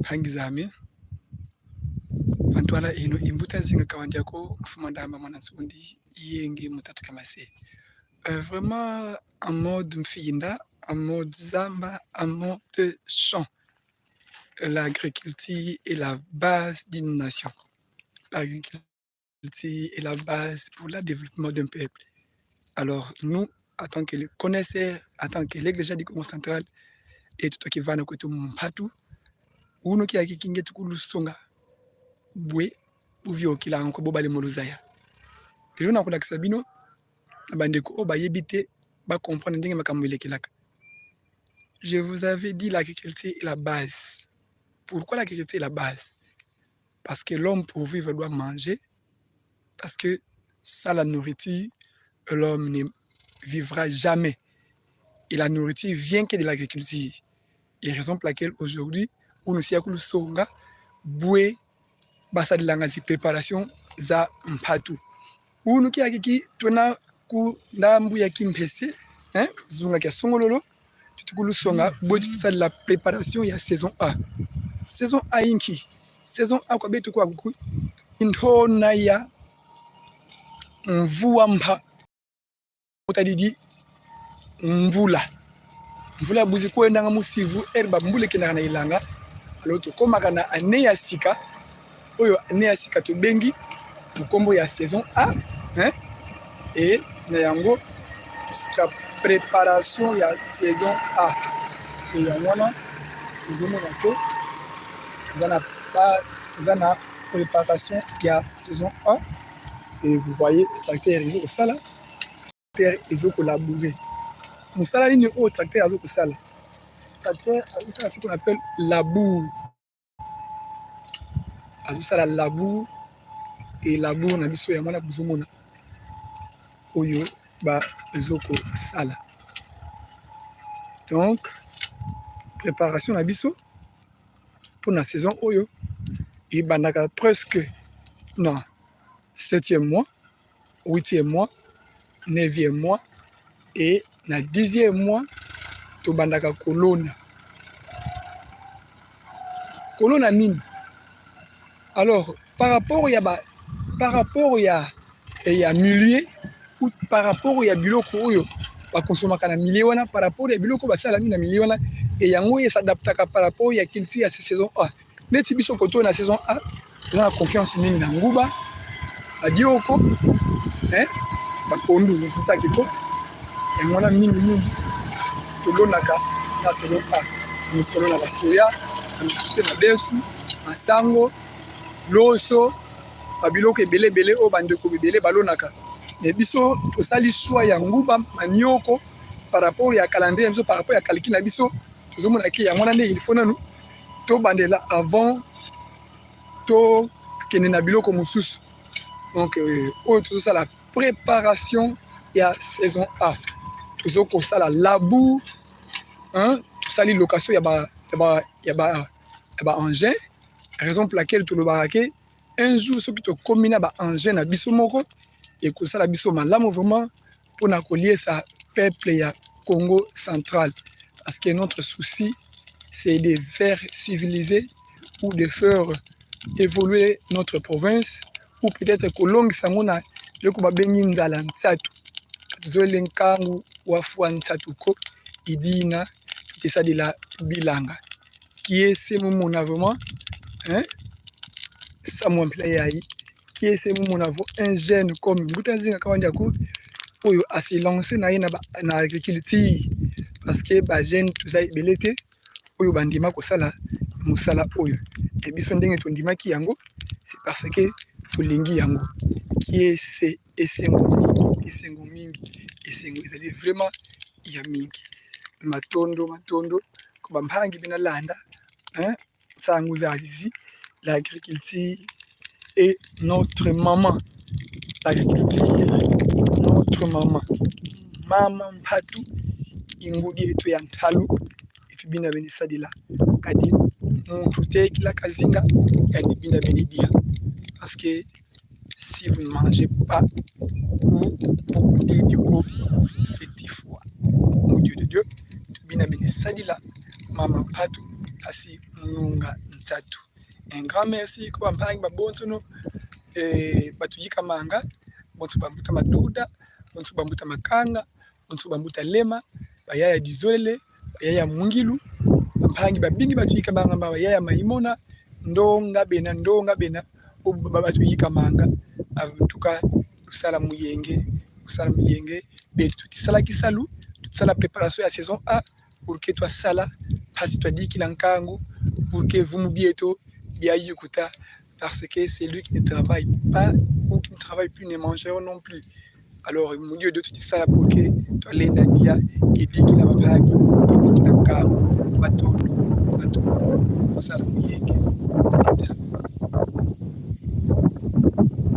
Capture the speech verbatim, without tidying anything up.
Mpangi zame, va ntwala eno i Mbuta Nzinga Kawa Ndiako, mfumu a Ndamba, mwana Nsundi, yenge mutatu kamase. Euh, vraiment, en mode mfinda, en mode zamba, en mode champ. L'agriculture est la base d'une nation. L'agriculture est la base pour le développement d'un peuple. Alors, nous, en tant que les connaisseurs, en tant que l'Église du Kongo Central, et tout qui va nous mpatu, unu kiaki nge tukulusonga bwe buviokila nko bo bale mu luzaya. Lelo nakolakisa bino na bandeko oyo bayebi te, ba comprendre ndenge makambo elekelaka. Je vous avais dit, l'agriculture est la base. Pourquoi l'agriculture est la base? Parce que l'homme, pour vivre, doit manger. Parce que sans la nourriture, l'homme ne vivra jamais. Et la nourriture vient que de l'agriculture. Et raison pour laquelle aujourd'hui, unu si yakulusonga bwe basadilanga zi préparation za mpatu. Unu kiaki ki twena ku ndambu ya Kimpese, hein, zunga kia Songololo, tukulusonga bwe tusadila préparation ya saison A. Saison A inki? Saison A kwa beto kwa kuku, i ntona ya mvua mpa. Utadidi mvula. Mvula buzi kwendanga musivu, heure ba mbula kendaka na ilanga. Alors, tukomaka na année ya sika. Oyo année ya sika tubengi na kombo ya saison A, hein? Et na yango, jusqu'à préparation ya saison A. Et yango wana, tozomona que toza na pa-, toza na préparation ya saison A. Et vous voyez, tracteur ezo kosala, tracteur ezo kolabourer. Mosala nini oyo tracteur azo kosala? Tracteur azo sala ce qu'on appelle labour. Azo sala labour, et labour na biso yango wana bozomona oyo bazo kosala. Donc, préparation na biso pona saison oyo ebandaka presque na septième mois, huitième mois, neuvième mois et na dixième mois, tobandaka kolona. Kolona nini? Alors, par rapport ya ba, par rapport ya, ya milieu, ou par rapport ya biloko oyo ba consommaka na milieu wana, par rapport ya biloko basalami na milieu wana, et yango e s'adaptaka par rapport ya culture ya saison A. Neti biso koto na saison A, toza na confiance mingi na nguba, badioko, hein, bapondu, nzaki ko. Yango wana mingi mingi tolonaka na saison A. Mosusu kolonaka soya, na mosusu mpe madesu, masango, loso, babiloko ebele ebele oyo bandeko ebele balonaka. Mais biso tosali choix ya nguba, manioko, par rapport ya calendrier na biso, par rapport ya calcul na biso, tozomona que yango wana nde il faut nanu tobandela avant tokende na biloko mosusu. Donc, euh, oyo tozosala préparation ya saison A. Tozo kosala labour, hein, tosali location ya ba, ya ba, ya ba, ya ba engins. Raison pour laquelle tolobaka que un jour, soki tokomi na ba engins na biso moko, ekosala biso malamu vraiment pona koliesa peuple ya Kongo Central. Parce que notre souci, c'est de faire civiliser ou de faire évoluer notre province, ou peut-être kolongisa yango na eloko babengi nzala nsatu. Tozwele nkangu wa fwa nsatu ko, idina tukesadila bilanga. Kiese mu mona vraiment, hein, samu ya mpila yayi. Kiese mu mona vo un jeune comme Mbuta Nzinga Kawa Ndiako, oyo a se lancer na ye na ba, na agriculture. Parce que ba jeunes toza ebele te oyo bandima kosala mosala oyo. Et biso ndenge tondimaki yango, c'est parce que tolingi yango. Kiese, esengo mingi, esengo mingi, esengo ezali vraiment ya mingi. Matondo, matondo, ko bampangi bena landa, hein, nsangu za zizi, l'agriculture est notre maman. L'agriculture est notre maman. Mama mpatu, i ngudi eto ya ntalu, eto bina beni sadila. Kadi muntu te kila kazinga, kadi bina beni dia. Parce que si vous ne mangez pas, vous, vous dites que vous faites foi. Mon Dieu de Dieu, bina beni sadila, mama mpatu, kasi mununga nsatu. Un grand merci kwa bampangi babonsono, eh, batuyikamanga, bonso bambuta Maduda, bonso bambuta Makanga, bonso bambuta Lema, bayaya Dizolele, bayaya Mungilu, bampangi babingi batuyikamanga, bayaya Maimona, ndonga bena, ndonga bena, o ba-, batuyikamanga. En tout cas, lusala muyenge, lusala muyenge, beto tuti sala kisalu, tuti sala préparation ya saison A, pour que twasala, mpasi twadikila nkangu, pour que vumu bieto biayukuta, parce que celui qui ne travaille pas ou qui ne travaille plus ne mangera non plus. Alors, mu diodio tuti sala pour que twalenda dia ye dikila bampangi, ye dikila nkangu, matondo, matondo, lusala muyenge.